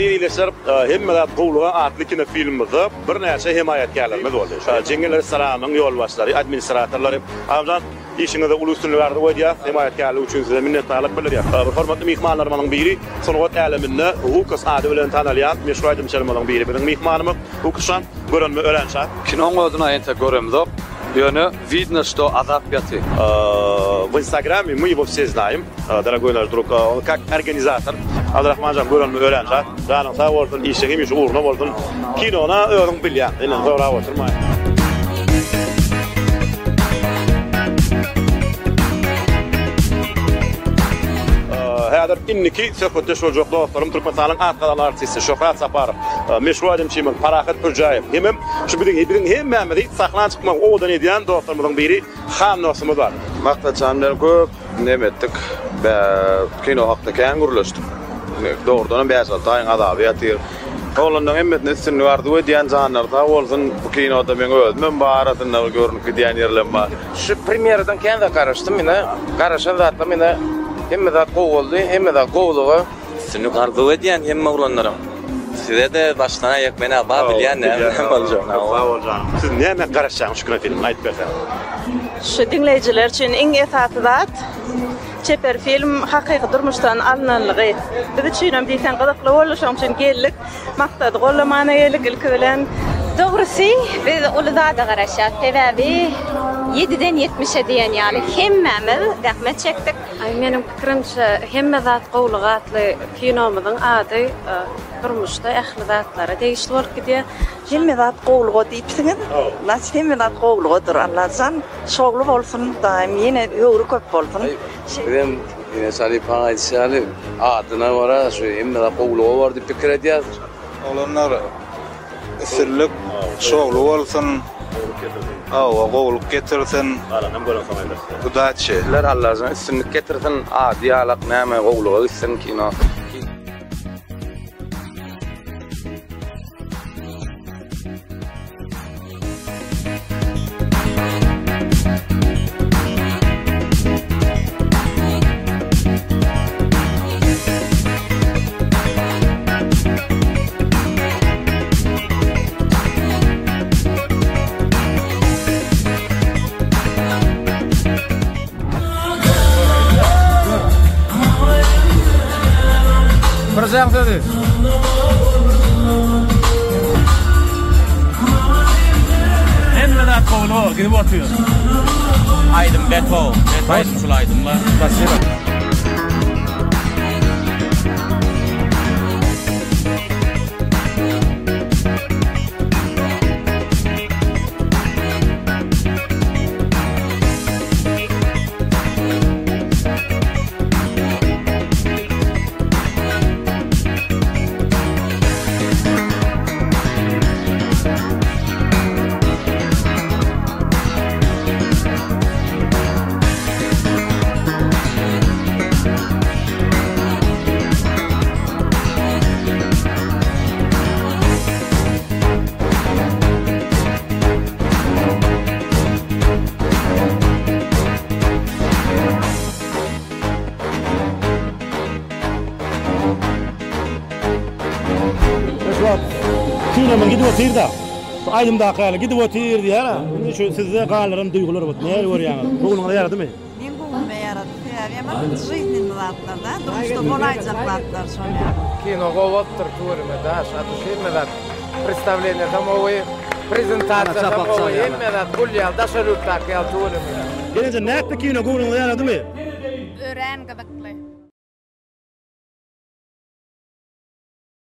Eziz ildeşler, Hemme zat gowulyga atly kinofilmimizde birnäçe hemaýatkärlerimiz boldy. Jeňňel restoranynyň ýolbaşçylary, administratorlary. Agamjan, işiňizde uly üstünlik arzuw edýäs. Hemaýatkärlik üçin size minnetdarlyk bildirýäs. Bir hormatly myhmanlarymyzyň biri, sungat äleminde Lukas ady bilen tanalýan meşhur aýdymçylarymyzyň biri biziň myhmanymyz. Lukasjan, görenime örän şat. Kinoň özüne entek göremzok. Ýöne widno şto azap ýaty. W instagrame my ýego wse znaýym dorogoý naş drug on kak organizator Abdyrahmanjan görenime örän şat janyň sag bolsun işiň hemişe ugruna bolsun kinona özüň bilýäň senden sorap oturmaýyn. Häzir indiki söhbetdeş boljak dostlarym Türkmenistanyň at gazanan artisti Şöhrat Saparow, meşhur aýdymçymyz Parahat Pürjäýew hemem Şu biziň biziň hemmämizi sahna çykmagy owadan edýän dostlarymyzyň biri Han dostumyz bar. Maksatjan bilen köp neme etdik. Bä kino hakda kän gürleşdik. Dogrudanam bäş-alty aýyň azaby ýatyr. Oglanlaryň hemmesine üstünlik arzuw edýän janlary sag bolsun. Bu kinoda meň özümem bar arasynda bir görnüp gidýän ýerlem bar. Şu premýeradan kän zat garaşdym ine. Garaşan zatlarym ine hemme zat gowy boldy. Hemme zat gowulyga. Üstünlik arzuw edýän hemme oglanlara. Sizede başdan aýak menä bar bilýän näme boljagyny. Sag bol janym. Siz nämä garaşýaňyz şu kinofilmden aýdyp berseňiz. Şu diňleýjiler üçin iň esasy zat çeper film hakyky durmuşdan alynanlygy. Biz üçinem diýseň gyzykly boldy şoň üçin geldik. Maksady gollamana geldik ilki bilen. Dogrusy biz uly zada garaşýas sebäbi ýediden ýetmişe diýen ýaly hemmämiz zähmet çekdik. Aý meniň pikirimçe hemme zat gowulyga atly kinomyzyň ady durmuşda ähli zatlara degişli bolup gidýär. Hemme zat gowulyga diýipsiňiz. Значит hemme zat gowulygadyr. Allajan şowly bolsun daýym ýene höwri köp bolsun. Bizem ine Salypaň aýdyşy ýaly adyna görä şu hemme zat gowulyga bar diýip pikir edýäs. Oglanlar Üstünlik şowly bolsun. Hawa gowulyk getirsin. Galanam görensoň aýdarys. Udaçi. Ler Allajan üstünlik getirsin ady ýalak näme gowulyga gitsin kino. Bir jaň sözi. Hemme zat gowulyga gidip otyr. Aýdym beto. Beto şul aýdymlar. Spasibo. Şu wagt kinomyz gidip otyr-da. Şu aýdymdaky ýaly gidip otyr diýýär-ä. Indi şu sizde galyran duýgular bot. Nähili görýäňiz? Göwnüňize ýaradymy? Meň göwnüme ýarady. Sebäbi hem жизнenny zatlar-da. Durmuşda bolaýjak zatlar şol ýaly. Kino gowy bolupdyr tüweleme daş adyş hemme zat prestawleniýasam gowy prezentasiýasam gowy hemme zat gül ýaly daşary ýurtdaky ýaly tüweleme. Gelneje nätdi kino göwnüňize ýaradymy? Örän gyzykly.